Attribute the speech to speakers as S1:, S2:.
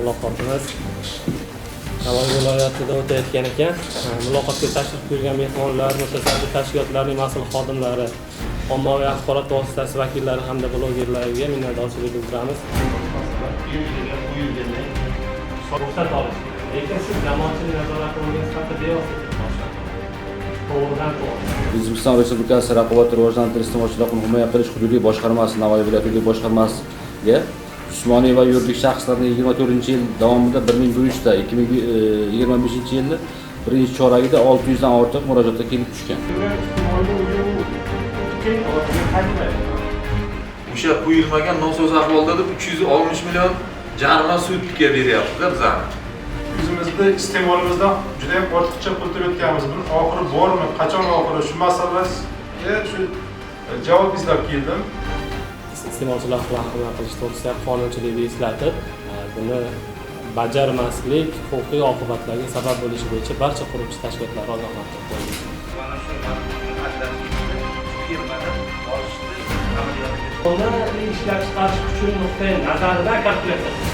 S1: Muloqotimiz Navoiy viloyatida o'tayotgan ekan. Muloqotga tashrif buyurgan mehmonlar, mutasaddi tashkilotlarning mas'ul xodimlari, ommaviy axborot vositasi vakillari hamda blogerlarga minnatdorchilik bildiramiz. Ruxsat olish. Lekin siz jamoatchilik nazorati organi sifatida bevosita boshlab, to'g'ridan to'g'ri.
S2: O'zbekiston Respublikasi Raqobatni rivojlantirish, iste'molchilar huquqini himoya qilish hududiy boshqarmasi Navoiy viloyat hududiy boshqarmasiga jismoniy va yuridik shaxslarning 24-yil davomida 1103 ta, 2025-yilni birinchi choragida 600 dan ortiq murojaatlar kelib tushgan.
S1: Keyin qaytmaydi.
S3: O'sha quyilmagan nosoz ahvolda deb 360 million jarima sudga beryapti-da bizani.
S4: O'zimizda iste'molimizdan juda ham ortiqcha pul to'layotganmiz. Buni oxiri bormi? Qachon oxiri? Shu masalaga shu javob izlab keldim.
S1: Iste'molchilar huquqlarini himoya qilish to'g'risidagi qonunchilikni eslatib, buni bajarmaslik huquqiy oqibatlarga sabab bo'lishi bo'yicha barcha quruvchi tashkilotlarni ogohlantirib qo'ydik.
S5: Mana shu firmada olishni amaliyotiga
S1: Uni ishlab chiqarish kuchini nuqtai nazaridan kalkulyatsiya.